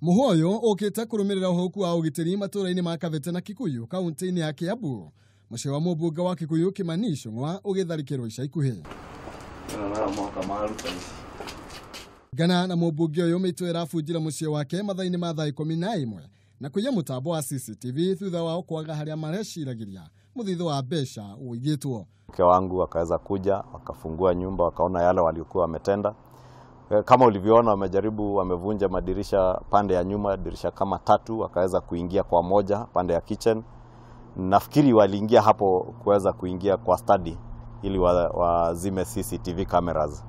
Muhoyo ukite kurumirira uhuku wa ugitiri matura-ini ma Kabete na Kikuyu kaunti-ini ya Kiambu. Muciĩ wa mũmbunge wa Kikuyu Kimani Ichung'wa ũgĩtharĩkĩrwo ica ikuhĩ. Ngana na mũmbunge ũyũ mĩitũ ĩrabunjire mũciĩ wake mathaa-inĩ ma thaa 11 na kũiya mũtambo wa CCTV thutha wao kwaga harĩa mareciragĩria mũthithũ wa mbeca ũigĩtwo. Mke wangu akaweza kuja, wakafungua nyumba, wakaona yale waliokuwa wametenda. Kama ulivyoona, wamejaribu, wamevunja madirisha pande ya nyuma, dirisha kama 3, wakaweza kuingia kwa moja pande ya kitchen. Nafikiri waliingia hapo kuweza kuingia kwa study ili wazime CCTV cameras.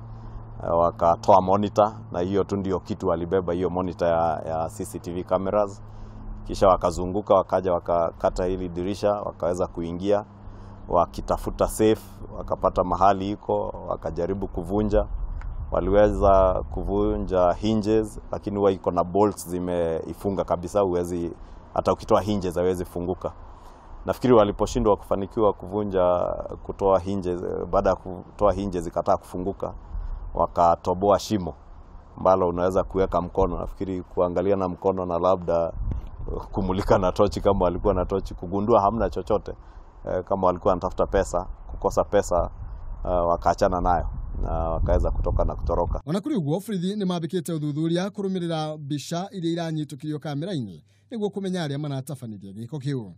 Wakatoa monitor, na hiyo tu ndio kitu walibeba, hiyo monitor ya CCTV cameras. Kisha wakazunguka, wakaja wakakata hili dirisha, wakaweza kuingia wakitafuta safe, wakapata mahali iko, wakajaribu kuvunja. Waliweza kuvunja hinges, lakini huwa iko na bolts zimeifunga kabisa, huwezi hata ukitoa hinges haiwezi funguka. Nafikiri waliposhindwa kufanikiwa kuvunja, kutoa hinges, baada ya kutoa hinges ikataa kufunguka, wakatoboa shimo ambalo unaweza kuweka mkono. Nafikiri kuangalia na mkono na labda kumulika na tochi kama walikuwa na tochi, kugundua hamna chochote. Kama walikuwa wanatafuta pesa, kukosa pesa, wakaachana nayo na wakaweza kutoka na kutoroka. Ona kuri uguo borithi ni mambikite uthuthuria kurumirira mbica iria iranyitũkirio kamera-inĩ nĩguo kũmenya arĩa maratabanirie gĩko kĩu.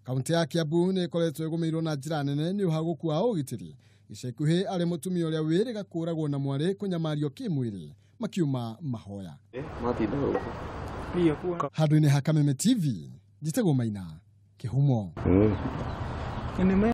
Kaunti ya Kiambu nĩ ĩkoretwo ĩgũmĩirwo na njĩra nene nĩ ũhagũku wa ũgitĩri. Ica ikuhĩ arĩ mũtumia ũrĩa wĩrĩga kũũragwo na mwarĩ kũnyamario kĩmwĩrĩ makiuma mahoya. Handũ-inĩ ha Kameme TV, njĩtagwo Maina Kĩhumo.